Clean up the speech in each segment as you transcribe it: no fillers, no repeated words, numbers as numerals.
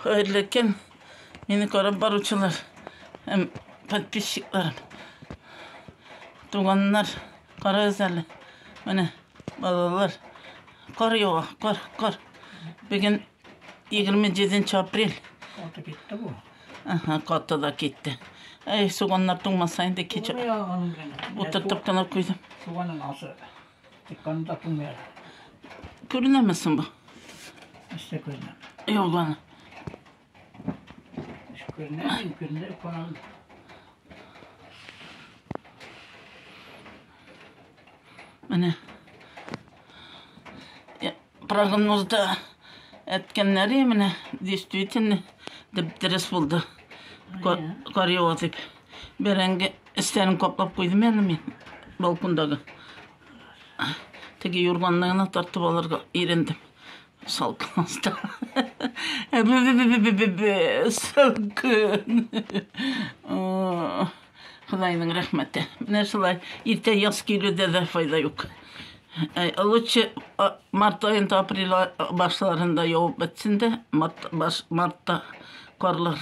Хәерле көн. Мине карап баручылар һәм подписчикларым. Туганнар, карагыз әле. Менә балалар. Кар ява, кар, кар. Бүген 27 апрель. Каты китте бу. Ага, каты да китте. Әй, суганнар туңмаса инде кич. Утыртып кына куйдым. Суганның асы. Тик анда туңмый әле. Күренәме соң бу? Өстә күренә. Юк аны. Күренә, күренә, күренә. Менә. Прогнозда әйткәннәре менә действительно дип дөрес булды. Кар ява дип. Бәрәңге өстәлен каплап куйдым әле мин балкондагы. Теге юрганны гына тартып алырга ирендем. Салкын аста. Салкын. Ходайның рәхмәте. Менә шулай иртә яз килүдә дә файда юк. Лучше март аенда, апрель башларында явып бетсен дә, март, баш, мартта карлар.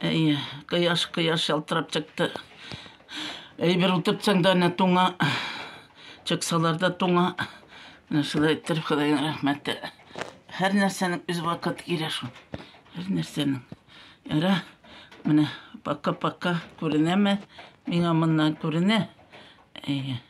Әйе, кояш, кояш ялтырап чыкты. Әйбер утыртсаң да әнә туңа. Чыксалар да туңа. Менә шулай иттереп, Ходайның рәхмәте. Һәр нәрсәнең үз вакыты килә шул. Һәр нәрсәнең. Яра, менә пока-пока күренәме? Миңа моннан күренә. Әйе.